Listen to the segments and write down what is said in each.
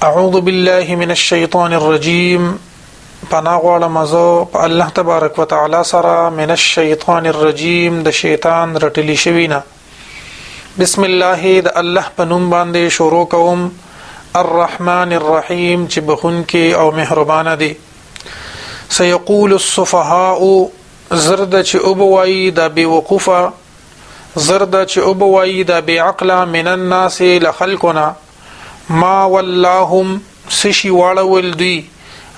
اعوذ بالله من الشیطان الرجیم پناه غواړم زه په الله تبارک وتعالی سره من الشیطان الرجیم د شیطان رټلی شوی نه. بسم الله، د الله په نوم باندې شروع کوم، الرحمن الرحیم، چې بخونکی او مهربان دی. سيقول السفهاء، زرد چې وبوایي دا بې وقوفه، زرد چې وبوایي دا بې عقله، من الناس، لخلقنا، ما ولاهم، سشي واړول دوی،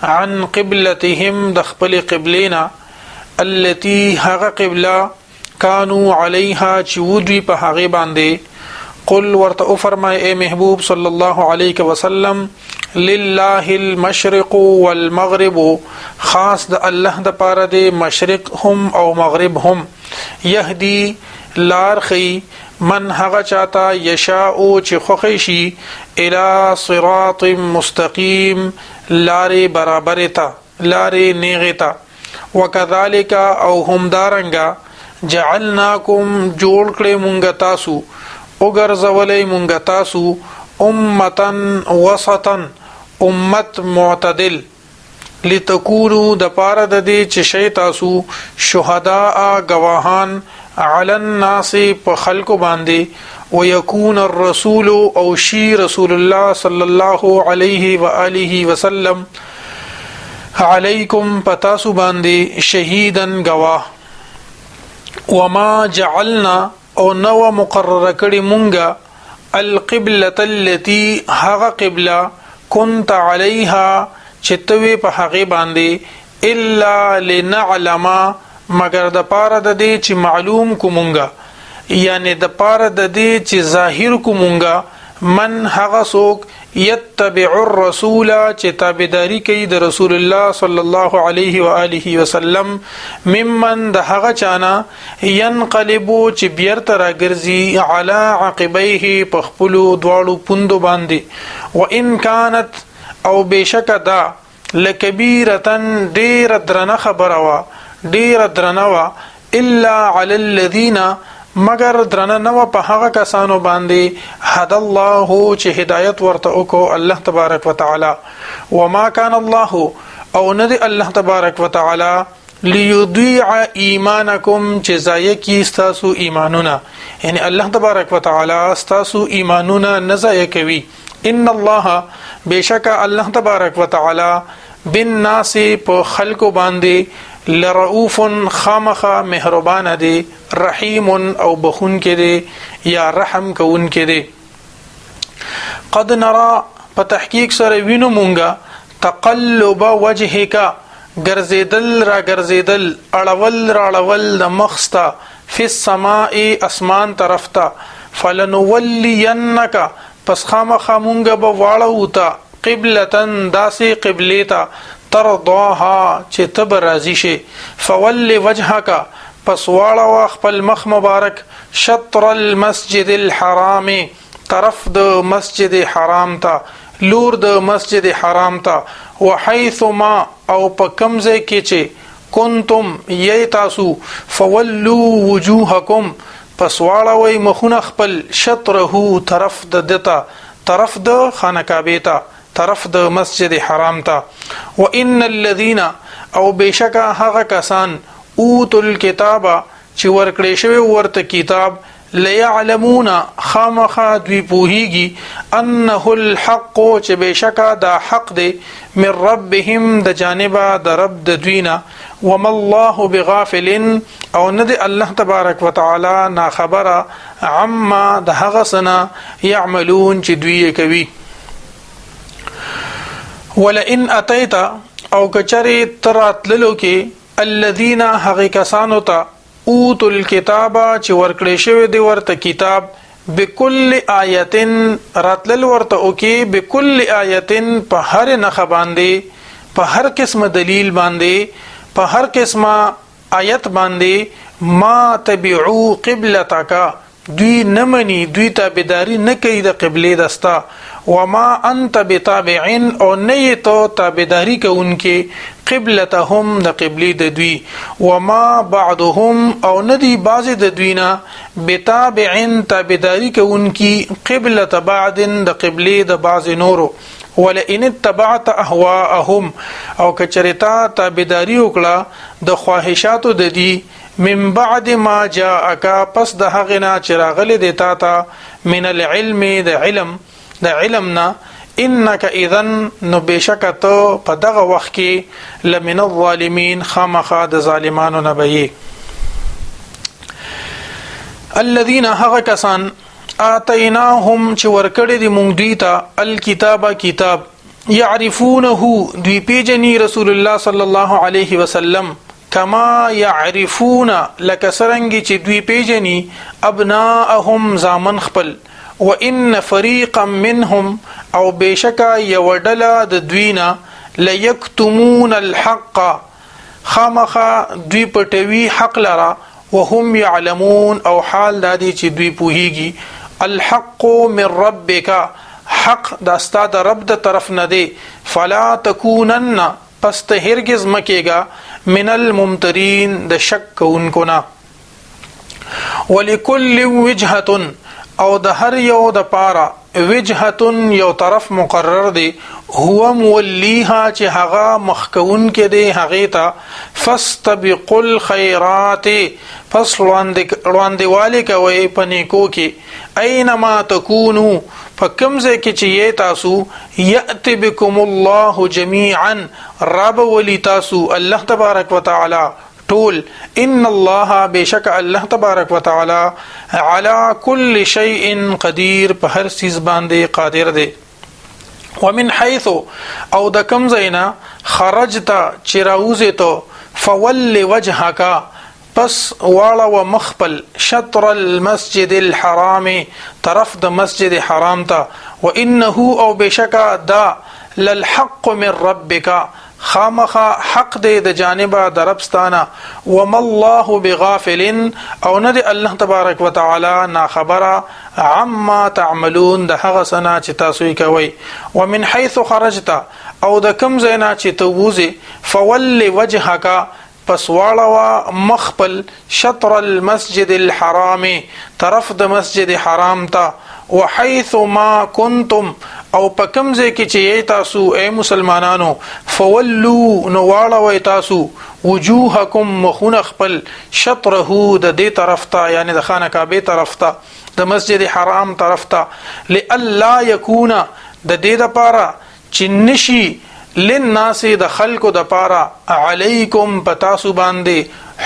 عن قبلتهم، د خپل قبلینا، التي، هغه قبله، كانوا عليها، چې ودوی په هغه باندې. قل، ورته او فرمای اے محبوب صلی الله علیه وسلم، لله المشرق والمغرب، خاص د الله د پاره دی مشرق هم او مغرب هم. يهدي، لار خي، من، هغه چاته، یشاء، چې خوښ شي، الی صراط مستقیم، لارې برابر ته، لارې نیغه ته. وکذالک، او هم دارنګه، جعلناکم، جوړ کړې مونږ تاسو، وګرځولې مونږ تاسو، امتن وسطا، امت معتدل، لتکونو، د پاره د دې چې شي تاسو، شهداء، گواهان، علی الناس، په خلکو باندې، ويكون الرسول، او شي رسول الله صلی الله علیه و آله وسلم، علیکم، پتاسو باندې، شهیدن، گواه. وما جعلنا، او نو مقرره کړی مونږه، القبلة التي، هغه قبله، كنت عليها، چې توی په هغه باندې، الا لنعلم، مگر د پاره د دې چې معلوم کو مونږه، یعنی د پاره د دې چې ظاهر کو مونږه، من، هغه څوک، يتبع الرسول، چې تابعداري کوي د رسول الله صلی الله علیه و آله وسلم، ممن، د هغه چانه، ينقلبو، چې بیرته راګرځي، علی عقبیه، په خپلو دواړو پوندو باندې. وان كانت، او بشک دا، لکبیرتن، ډیر درنه خبره وا، ډیر درنه وا، الا علی الذین، مگر درنه نو په هغه کسانو باندې، هد الله، چې هدایت ورته وکړو الله تبارک وتعالى. وما كان الله، او نه دی الله تبارک وتعالى، ليضيع ایمانکم، چې ضایع کی ستاسو ایمانونه، یعنی الله تبارک وتعالى ستاسو ایمانونه نه ضایع کوي. ان الله، بشک الله تبارک وتعالى، بالناس، په خلکو باندې، لرؤوف، خامخه مهربان دی، رحیم، او بخون کې دی یا رحم کوون کې دی. قد نرا، په تحقیق سره وینو مونږه، تقلب وجهک، ګرځیدل را ګرځیدل، اړول راړول د مخستا، فی السماء، اسمان طرف ته. فلنولینک، پس خامخا مونږ به واړو ته، قبلتن، داسې قبلې ته، ترضاها، چې ته به راضي شې. فول وجهک، پس واړوه خپل مخ مبارک، شطر المسجد الحرام، طرف د مسجد حرام ته، لور د مسجد حرام ته. وحيث ما، او په کوم ځای کې چې، کنتم، یی تاسو، فولو وجوهکم، پس واړوئ مخونه خپل، شطره، طرف د دتا، طرف د خانه کعبه ته، طرف د مسجد حرام ته. وان الذين، او بشکا هغه کسان، اوتو الكتاب، چې ورکړې شوی ورته کتاب، ليعلمون، خامخا دوی پوهیږي، انه الحق، چې بشکا دا حق دی، من ربهم، د جانبه د رب د دوینا. وما الله بغافل، او نه دی الله تبارک وتعالى نا خبره، عما، د هغه سنا، يعملون، چې دوی یې کوي. ولئن اتيت، او کچری تراتللو کې، الذين، هغه کسانو ته، اوتو الكتاب، چې ورکړې شوی دی ورته کتاب، بكل آیتن، راتلل ورته اوکي، بكل آیتن، په هر نخ باندې، په هر قسم دلیل باندې، په هر قسمه آیت باندې، ما تبعو قبلتک، دوی نه مني، دوی تابعداري نه کوي د قبلې دستا. وما انت بتابع، او نه یې ته تابعداري کوونکې، قبلتهم، د قبلې د دوی. وما بعضهم، او نه دي بعضې د دوی نه، بتابع، تابعداري کوونکي، قبلة بعض، د قبلې د بعضې نورو. ولئن اتبعت اهواءهم، او که چېرې تا تابعداري وکړه د خواهشاتو د دي، من بعد ما جاءک، پس د هغې نه چې راغلی دی تا ته، من العلم، د علم نه، انک اذا، نو بېشکه ته په دغه وخت کې، لمن الظالمین، خامخا د ظالمانو نه به یې. الذين، هغه کسان، آتیناهم، چې ورکړی دی مونږ دوی ته، الکتاب، کتاب، يعرفونه، دوی پیجنی رسول الله صلی الله علیه وسلم، کما يعرفون، لکه څرنګه چې دوی پیجنی، ابناءهم، زامن خپل، وان فريقا منهم، او بېشکه یوه ډله د دوی نه، ليکتمون الحق، خامخا دوی پټوي حق لره، وهم يعلمون، او حال دا دی چې دوی پوهیږي. الحق من ربک، حق د ستا د رب د طرف نه دی، فلا تکونن، پس ته هرگز مکیږه، من الممترین، د شک کوونکو نه. ولکل وجهه، او د هر یو د پاره، وجهه، یو طرف مقرر دی، هو مولیها، چې هغه مخکون کې دی هغه ته، فاستبقوا الخيرات، پس وړاندې والي کوي په نیکو کې، اينما تکونو، په کوم ځای کې چې یې تاسو، یأتی بكم الله جميعا، رب ولي تاسو الله تبارک وتعالى ټول، ان الله، بېشکه الله تبارک وتعالى، على كل شيء قدير، په هر څیز باندې قادر دی. ومن حيث، او د کوم ځای نه، خرجت، چې راوځې ته، فول وجهك، پس واړوه مخ خپل، شطر المسجد الحرام، طرف د مسجد حرام ته، وانه، او بېشکه دا، للحق من ربک، خامخا حق دی د جانبه د رب ستا نه، وما الله بغافل، او نه دی الله تبارک وتعالى ناخبره، عما تعملون، د هغه څه نه چې تاسو یې کوئ. ومن حيث خرجت، او د کوم ځای نه چې ته ووځې، فول وجهک، پس واړوه مخ خپل، شطر المسجد الحرام، طرف د مسجد حرام ته، وحيث ما كنتم، او په کوم ځای کې چې یې تاسو ای مسلمانانو، فولو، نو واړوئ تاسو، وجوهکم، مخونه خپل، شطره، د دې طرف ته، یعنی د خانه کعبه طرف ته، د مسجد حرام طرف ته، لئلا یکون، د دې لپاره چې نشي، للناس، د خلکو د پاره، علیکم، په تاسو باندې،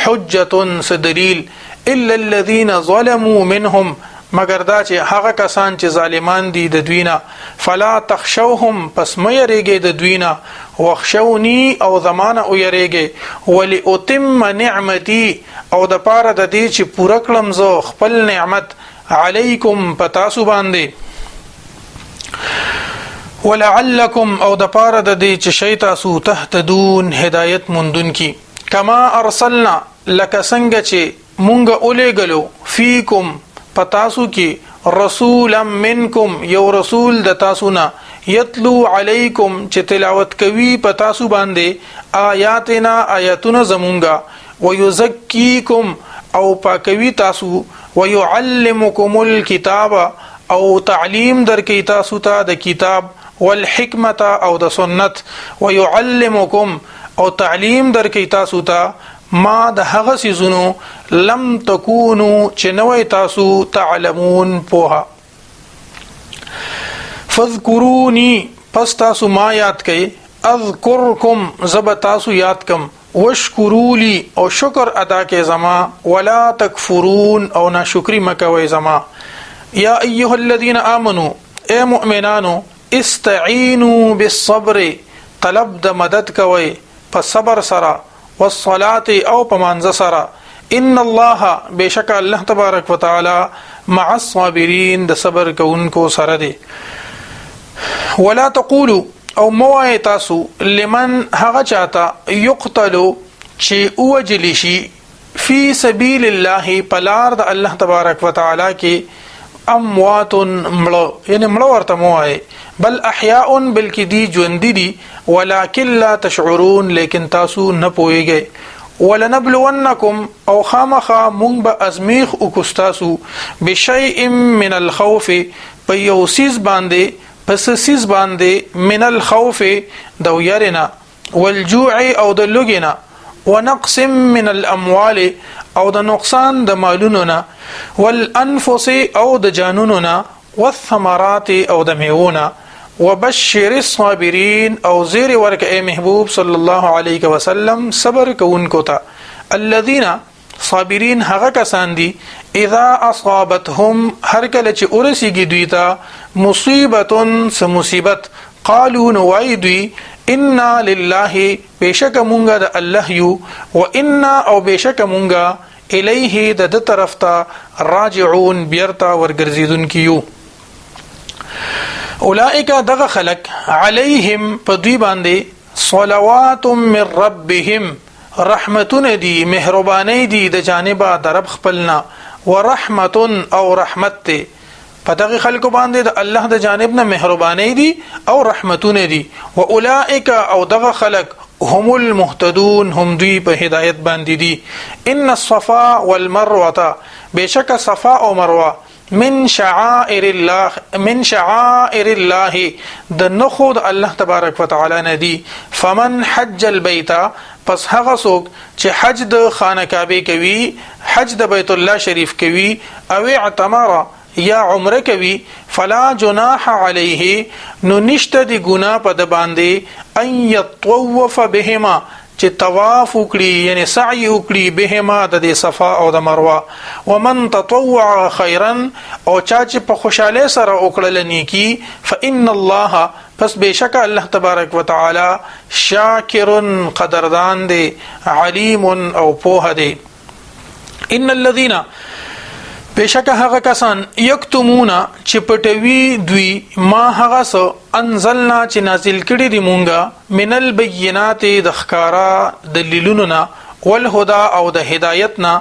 حجة، څه دلیل، الا الذين ظلموا منهم، مګر دا چې هغه کسان چې ظالمان دي د دوی نه، فلا تخشوهم، پس مه یریږئ د دوی نه، واخشوني، او زما نه ویریږئ، ولاتم نعمتي، او د پاره د دې چې پوره کړم زه خپل نعمت، علیکم، په تاسو باندې، ولعلکم، او د پاره د دې چې شي تاسو، تهتدون، هدایت موندونکي. کما ارسلنا، لکه څنګه چې مونږ اولېګلو، فیکم، په تاسو کې، رسولا منکم، یو رسول د تاسو نه، یتلو علیکم، چې تلاوت کوي په تاسو باندې، آیاتنا، آیاتونه زمونږه، ويزکیکم، او پاکوي تاسو، ويعلمکم الكتاب، او تعلیم درکوي تاسو ته د کتاب، والحکمت، او د سنت، ويعلمکم، او تعلیم درکوي تاسو ته، ما، د هغه څیزونو، لم تکونو، چې نه وئ تاسو، تعلمون، پوهه. فاذکروني، پس تاسو ما یاد کړئ، اذکرکم، زه به تاسو یاد کم، واشکروا لي، او شکر ادا کړئ زما، ولا تکفرون، او ناشکري مه کوئ زما. یا ایها الذین آمنو، ای مؤمنانو، استعینوا بالصبر، طلب د مدد کوئ په صبر سره، والصلاة، او په مانځه سره، ان الله، بېشکه الله تبارک وتعالی، مع الصابرین، د صبر کوونکو سره دی. ولا تقولوا، او مه وایئ تاسو، لمن، هغه چاته، یقتل، چې ووژل شي، فی سبیل الله، په لار د الله تبارک وتعالی کې، اموات، مړه، یعنی مړه ورته مه وایئ، بل احیاء، بلکې دي ژوندي دي، ولکن لا تشعرون، لیکن تاسو نه پوهیږئ. ولنبلونکم، او خامخا مونږ به ازمیښت وکړو ستاسو، بشیء من الخوف، په یو څیز باندې پس سیز باندې، من الخوف د ویرنا، والجوع او د لګینا، ونقص من الاموال او د نقصان د مالونو نه، والانفس او د جانونو نه، والثمرات او د میوونه، وبشر الصابرین او زیر ورک ای محبوب صلی الله علیه وسلم صبر کوونکو ته، الذين صابرین هغه کسان دي، اذا اصابتهم هر کله چې ورسیږي دوی ته، مصیبت څه مصیبت، قالو نو وای دوی، انا لله بشک مونږه د الله یو، و انا او بشک مونږه، الیه د د طرف ته، راجعون بیرته ورګرځیدونکي یو. اولئک دغه خلق، علیهم په دوی باندې، صلوات من ربهم رحمتونه دي، مهرباني دي د جانبه د رب خپلنا، ورحمت او رحمت ته. په دغه خلکو باندې د الله د جانب نه مهرباني دي او رحمتونه دي. واولئک او دغه خلک، هم المهتدون هم دوی په هدایت باندې دي. ان الصفا والمروه بشک صفا او مروه، من شعائر الله من شعائر الله د نخو د الله تبارک وتعالى نه دي. فمن حج البيت پس هغه څوک چې حج د خانه کعبه کوي، حج د بیت الله شریف کوي، او اعتمر یا عمره کوي، فلا جناح علیه نو نشته دی ګنا په د باندې، ان یطوف بهما چې طواف وکړي، یعنی سعی وکړي، بهما د دې صفا او د مروه. ومن تطوع خیرا او چا چې په خوشاله سره وکړل نیکی، فان الله پس بشک الله تبارک وتعالى شاکر قدردان دی، علیم او پوه دی. ان الذين بشک هغه کسان، یکتمون چې پټوي دوی، ما هغه څه، انزلنا چې نازل کړي دي مونږه، من البینات د ښکارا دلیلونو نه، والهدى او د هدایت نه،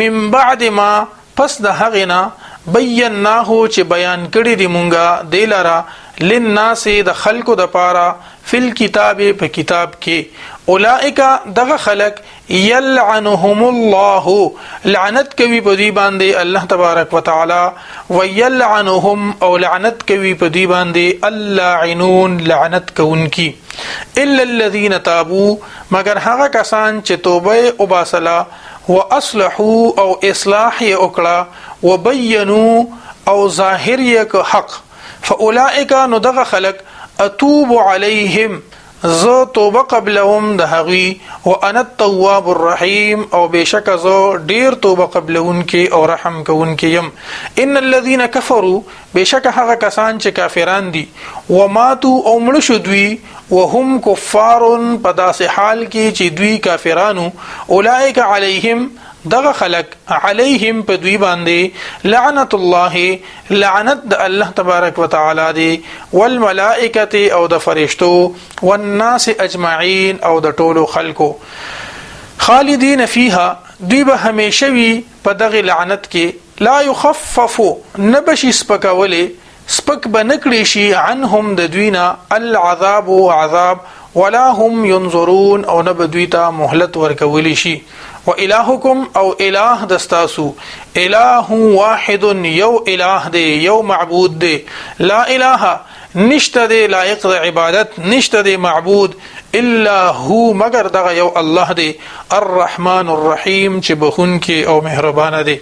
من بعد ما پس د هغه نه، بیناه چې بیان کړي دي مونږه دلاره، للناس د خلکو د پاره، فی الكتاب په کتاب کې، اولئک دغه خلق، یلعنهم الله لعنت کوي په دوی باندې الله تبارک وتعالى، ويلعنهم او لعنت کوي په دوی باندې اللاعنون لعنت کوونکی، الا الذين تابوا مگر هغه کسان چې توبه وباسله، واصلحوا او اصلاح یې وکړه، وبینوا او ظاهر یې حق، فاولئک نو دغه خلق، اتوب علیهم زه توبه قبلوم د هغوی، وانا التواب الرحیم او بشک زه ډیر توبه قبلونکي او رحم کوونکی یم. ان الذين كفروا بشک هغه کسان چې کافران دي، وماتو او مړ شو دوی، وهم کفار په داسې حال کې چې دوی کافرانو، اولئک علیهم دغه خلق، علیهم په دوی باندې، لعنت الله لعنت د الله تبارک وتعالى دی، والملائکه او د فرشتو، والناس اجمعین او د ټولو خلکو، خالدین فیها دوی به همیشه وي په دغه لعنت کې، لا يخفف نبشي سپکولې، سپک به نکړي شي، عنهم د دوی نه، العذاب عذاب، ولا هم ينظرون او نه به دوی ته مهلت ورکول شي. و الهکم او اله دستاسو، اله واحد یو اله دی، یو معبود دی، لا اله نشته دی لایق د عبادت، نشته دی معبود، الا هو مگر دغه یو الله دی، الرحمن الرحیم چې بخون کې او مهربان دی.